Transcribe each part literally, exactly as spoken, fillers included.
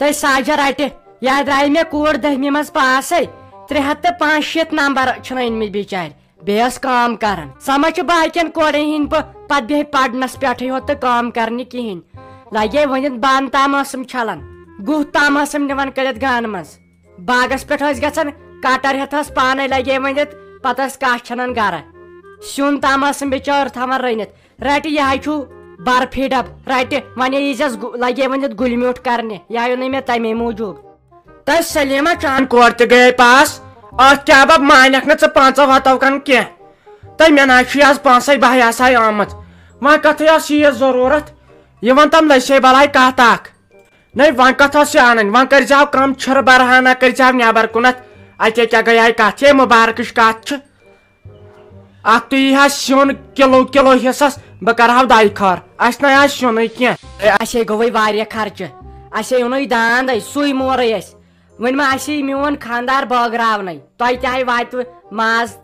تہٕ ساجہ رٹہِ، یہِ درٛایہِ مےٚ کوٗر دٔہمہِ منٛز پاسے، ترٛےٚ ہتھ تہٕ پانٛژھ شیٖتھ نمبر چھِنہٕ أنمٕتۍ بِچارِ۔ بیٚیہِ ٲس کٲم کران۔ سۄ ما چھِ باقین کورٮ۪ن ہِنٛدۍ پٲ-، پتہٕ بیٚہہِ پرنس پٮ۪ٹھٕے ہوت تہٕ کٲم کرنہِ کِہیٖنۍ۔ لگے ؤنِتھ بانہٕ تام ٲسٕم چھلان، گُہہ تام ٲسٕم نِوان کٔڑِتھ گانہٕ منٛز۔ باغس پٮ۪ٹھ ٲسۍ گژھان، کٹر ہٮ۪تھ ٲس پانے لگے ؤنِتھ، پتہٕ ٲسۍ کاہ چھنان گرٕ۔ سیُن تام ٲسٕم بِچٲر تھاوان رٔنِتھ۔ رٹہِ، یہِ ہا چھُ برفی ڈبہٕ۔ رٹہِ، وۄنۍ ییٖزٮ۪س گُ-، لگے ؤنِتھ گُلۍ میوٗٹھ کرنہِ، یہِ آیو نہٕ مےٚ تمے موٗجوٗب۔ تہٕ سلیمہ چان کورِ تہِ گٔیے پاس۔ اتھ کیٛاہ بب مانکھ نہٕ ژٕ پانٛژو ہتو کن کینٛہہ؟ تہٕ مےٚ نہ حظ چھُے از پانسے بہہ آسہٕ ہاے آمٕژ۔ وۄنۍ کتھٕے ٲس یہِ ضروٗرت؟ یہِ ون تم لسے بلاے کتھ اکھ۔ نَے وۄنۍ کتھ ٲس یہِ انٕنۍ؟ وۄنۍ کٔرۍ زیو کم، چھِرٕ برہانہ کٔرۍ زیو نٮ۪بر کُنتھ۔ اتے کیٛاہ گٔیے کتھ؟ ہے مبارکٕچ کتھ چھِ۔ اکھ تُہۍ یی ہا سیُن کِلوٗ کِلوٗ حصس، بہٕ کرٕ ہاو دَے خٲر۔ اَسہِ نَے آسہِ سیُنٕے کینٛہہ۔ اے، اَسے گوٚوٕے واریاہ خرچہٕ۔ اَسے اوٚنُے داند، اَسہِ سُے مورٕے اَسہِ۔ وۄنۍ ما آسہِ میون خانٛدار بٲگراونَے؟ تۄہہِ تہِ ہاے واتہِ ماز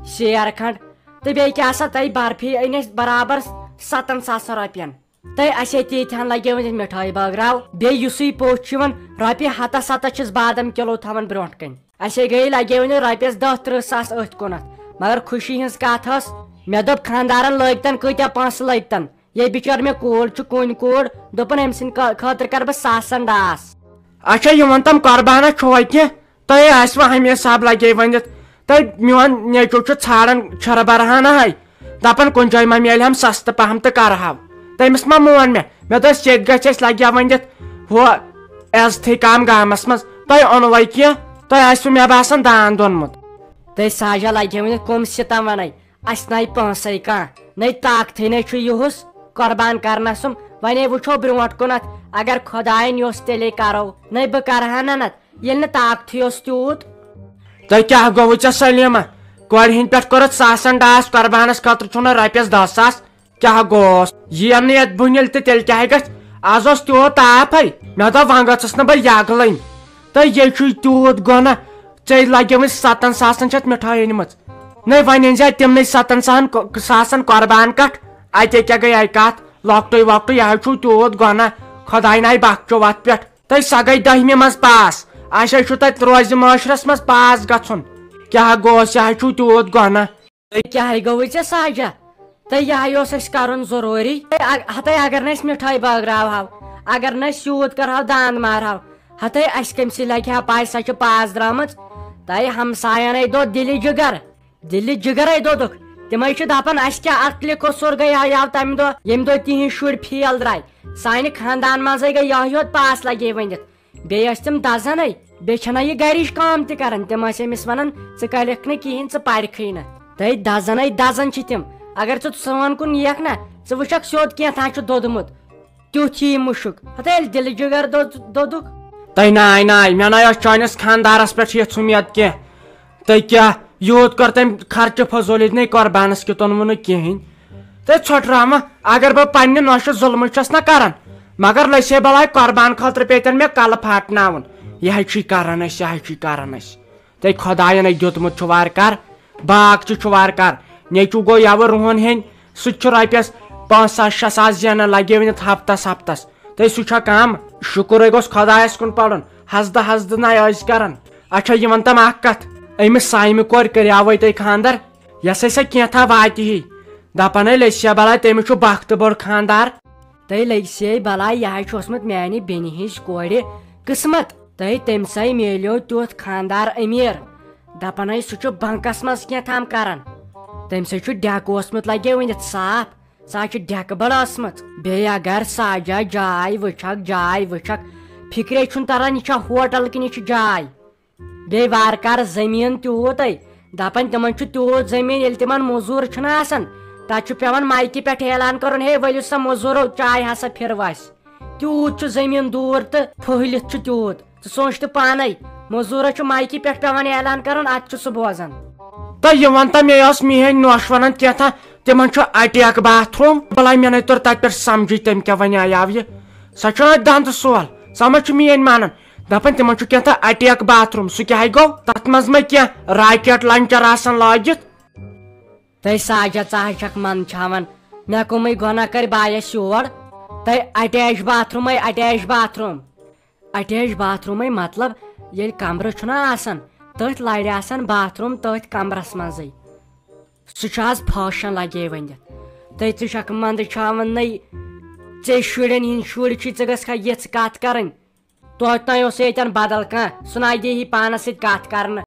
سیر کھنٛڈ۔ تہٕ بیٚیہِ کیٛاہ سا تۄہہِ برفی أنۍ اَسہِ برابر ستن ساسن رۄپین۔ تہٕ اَسے تیٖتۍ ہن لگے وۄنۍ مِٹھٲے بٲگراو۔ بیٚیہِ یُسٕے پوٚژھ چھُ یِوان، رۄپیہِ ہتس ستس چھِس بادام کِلوٗ تھاوان برٛونٛٹھ کَنہِ۔ اَسے گٔیے لگے وۄنۍ رۄپیَس دَہ تٕرٛہ ساس أتھۍ کُنتھ۔ مگر خوشی ہٕنٛز کتھ ٲس، مےٚ دوٚپ خانٛدارن لٲگتن کۭتیاہ پونٛسہٕ لٲگتن۔ یے بِچٲر مےٚ کوٗر چھُ کُنۍ کوٗر، دوٚپُن أمۍ سٕنٛدِ خٲ-، خٲطرٕ کرٕ بہٕ ساسن ڈاس۔ اچھا، یہِ وَن تم قربانہ چھُوا کینٛہہ؟ تۄہے آسِوٕ ہمیشہٕ حساب لگے ؤنِتھ۔ تہٕ میون نیٚچو چھُ ژھانڈان چھرٕ برہانہ ہاے، دپان کُنہِ جایہِ ما میلہِ ہم سستہٕ پہم تہٕ کرٕ ہاو۔ تٔمِس ما مون مےٚ؟ مےٚ دوٚپس ییٚتہِ گژھِ اَسہِ لگہِ ہا ؤنِتھ ہُہ عزتھٕے کم گامس منٛز۔ تۄہہِ اوٚنوَے کینٛہہ؟ تۄہہِ آسِوٕ مےٚ باسان دان دونمُت۔ تہٕ ساجا لگہِ ہا ؤنِتھ کُم سِتم ونے، اسہِ نَے پونٛسَے کانٛہہ، نَے طاقتھٕے نَے چھُ یُہُس قۄربان کرنَسُم۔ وَنے وٕچھو برٛونٛٹھ کُنَتھ، اگر خۄدایَن یوٚژھ تیٚلے کرو، نَے بہٕ کرٕ ہا نہٕ نَتہٕ، ییٚلہِ نہٕ طاقتھٕے اوس تیوٗت۔ تۄہہِ کیٛاہ گوٚوٕ ژےٚ سلیمہ؟ کورِ ہِنٛدۍ پٮ۪ٹھ کوٚرُتھ ساسَن ڈاس، قۄربانَس خٲطرٕ چھُو نہٕ رۄپیَس دَہ ساس۔ کیٛاہ گوٚوس؟ یِیَم نہٕ یَتھ بُنیل تہٕ تیٚلہِ کیٛاہ گژھِ؟ آز اوس تیوٗت تاپھَے، مےٚ دوٚپ وۄنۍ گٔژھٕس نہٕ بہٕ یَگلٕنۍ۔ تہٕ یہِ چھُے تیوٗت گۄناہ، ژےٚ لگیوٕے ستن ساسن چھِ اتھ مِٹھٲے أنمٕژ۔ نَے وۄنۍ أنۍ زِ اتہِ تِمنٕے ستن ساسن، ساسن قۄربان کٹھ۔ اتے کیٛاہ گٔیے کتھ؟ لۄکٹُے وۄکٹُے، یہِ حظ چھُو تیوٗت گۄناہ۔ خۄداے نَے بخچو اتھ پٮ۪ٹھ۔ تہٕ سۄ گٔے دٔہمہِ منٛز پاس۔ اچھا، چھُ تتہِ روزِ معاشرس منٛز پاس گژھُن۔ کیٛاہ گوس؟ یہِ حظ چھُو تیوٗت گۄناہ۔ تہٕ کیٛاہ گوٚوُے ژےٚ ساجا؟ تہٕ یہِ ہَے اوس اَسہِ کَرُن ضروٗری۔ تہٕ اَ-، ہَتَے اگر نہٕ أسۍ مِٹھٲے بٲگراوہاو، اگر نہٕ أسۍ یوٗت کَرہاو داند مارہاو، ہَتَے اَسہِ کٔمۍ سٕے لَگہِ ہا پَے سۄ چھِ پاس درٛامٕژ۔ تہٕ ہمسایَن ہے دوٚد دِلہِ جِگر، دِلہِ جِگرَے دوٚدُکھ۔ تِمَے چھِ دَپان اَسہِ کیٛاہ اَکلہِ قصوٗر گٔیاو تَمہِ دۄہ، ییٚمہِ دۄہ تِہِنٛدۍ شُرۍ فیل درٛاے۔ سانہِ خاندان منٛزَے گٔے یِہوٚے یوت پاس لَگے ؤنِتھ۔ بیٚیہِ ٲسۍ تِم دَزَنَے، بیٚیہِ چھَنہ یہِ گَرِچ کٲم تہِ کَران۔ تِم ٲسۍ أمِس وَنان، "ژٕ کَرٮ۪کھ نہٕ کِہیٖنۍ، ژٕ پَرِکھٕے نہٕ۔" تَے دَزَنَے دَزَن چھِ تِم۔ اگر ژٕ سون کُن یِیَکھ نہ، ژٕ وٕچھَکھ سیوٚد کینٛہہ تام چھُ دوٚدمُت۔ تیُتھ یی مُشُک۔ ہَتہٕ ییٚلہِ دِلہٕ جِگر دوٚد-، دوٚدُکھ۔ تَے ناے ناے، مےٚ نَے ٲس چٲنِس خانٛدارَس پٮ۪ٹھ یَژھ اُمید کینٛہہ۔ تہٕ کیٛاہ یوٗت کٔر تٔمۍ خرچہٕ فضوٗل، ییٚتہِ نَے قۄربانَس کیُتھ اوٚنوُ نہٕ کِہیٖنۍ۔ تہٕ ژھۄٹراوان، اگر بہٕ پننہِ نۄشہِ ظُلمہٕ چھَس نہ کران، مگر لٔسے بلاے قۄربان خٲطرٕ پیٚیہِ تن مےٚ کلہٕ پھاٹناوُن۔ یہِ حظ چھُے کران أسۍ، یہِ حظ چھُے کران أسۍ۔ تہٕ خۄداین ہے دیُتمُت چھُ وارٕ کار، باغ تہِ چھُ وارٕ کار۔ نیٚچوٗ گوٚو یَوٕ رُہُن ہیٚنۍ، سُہ تہِ چھُ رۄپیَس پانٛژھ ساس شےٚ ساس زینان، لگے ؤنِتھ ہفتس ہفتس۔ تہٕ سُہ چھا کم؟ شُکرے گوٚژھ خۄدایس کُن پرُن، حسدٕ حسدٕ نَے ٲسۍ کران۔ اچھا، یہِ وَن تم اکھ کتھ، أمِس سایمہِ کورِ کریاوے تۄہہِ خاندر؟ یۄسے سۄ کینٛژھا واتہِ ہی۔ دپان ہے لٔسیا بلاے، تٔمِس چھُ بخت بوٚڑ خاندار۔ تہٕ لٔسیا بلاے، یہِ حظ چھُ اوسمُت میانہِ بیٚنہِ ہٕنٛزِ کورِ قٕسمت۔ تہٕ تٔمۍ سٕے میلیو تیُتھ خاندار أمیٖر۔ دپان ہے سُہ چھُ بنکس منٛز کینٛہہ تام کران۔ تٔمۍ سٕے چھُ ڈٮ۪کہٕ اوسمُت لگے ؤنِتھ صاف۔ سُہ حظ چھُ ڈٮ۪کہٕ بڑ ٲسمٕژ۔ بیٚیہِ اگر ساجا جاے وٕچھکھ، جاے وٕچھکھ، فکرے چھُنہٕ تران یہِ چھا ہوٹل کِنہٕ یہِ چھِ جاے۔ بیٚیہِ وارٕ کارٕ زٔمیٖن تیوٗت ہے، دَپان تِمَن چھُ تیوٗت زٔمیٖن، ییٚلہِ تِمَن مٔزوٗر چھُنہٕ آسان، تَتہِ چھُ پٮ۪وان مایکہِ پٮ۪ٹھ اعلان کَرُن، "ہے، ؤلِو سا مٔزوٗرو، چاے ہسا پھِرو اَسہِ۔" تیوٗت چھُ زٔمیٖن دوٗر تہٕ پھٔہلِتھ چھُ تیوٗت۔ ژٕ سونٛچ تہٕ پانَے، مٔزوٗرَس چھُ مایکہِ پٮ۪ٹھ پٮ۪وان اعلان کَرُن، اَتہِ چھُ سُہ بوزان۔ تہٕ یہِ وَن تہٕ مےٚ، ٲس میٛٲنۍ نۄش وَنان کینٛہہ تام، تِمَن چھُ اَٹیک باتھ روٗم۔ بَلاے مےٚ نَے توٚر تَتہِ پٮ۪ٹھ سَمجھٕے، تٔمۍ کیٛاہ وَنیٛاو یہِ۔ سۄ چھےٚ دَنٛدٕ سول، سۄ ما چھِ میٛٲنۍ مانان؟ دپان تِمن چھُ کینٛہہ تام اٹیک باتھ روٗم، سُہ کیٛاہ گوٚو؟ تتھ منٛز ما کینٛہہ راکٹ لانچر آسان لٲگِتھ؟ تہٕ ساجا، ژٕ حظ چھکھ منٛدچھاوان، مےٚ کٕمٕے گۄناہ کٔرۍ بایس یور؟ تہٕ اٹیچ باتھ روٗمے اٹیچ باتھ روٗم۔ اٹیچ باتھ رومے، مطلب ییٚلہِ کمرٕ چھُنہ آسان، تٔتھۍ لرِ آسان باتھ روم تٔتھۍ کمرس منٛزٕے۔ سُہ چھُ آز فیشن لگے ؤنِتھ۔ تٔتۍ چھُ اکھ منٛدٕ چھاونٕے۔ ژےٚ شُرٮ۪ن ہِنٛدۍ شُرۍ چھِ، ژٕ گژھکھا یِژھ کتھ کرٕنۍ؟ توتہِ تام اوس ییٚتٮ۪ن بدل کانٛہہ، سُہ نہ دِیہِ پانس سۭتۍ کتھ کرنہٕ۔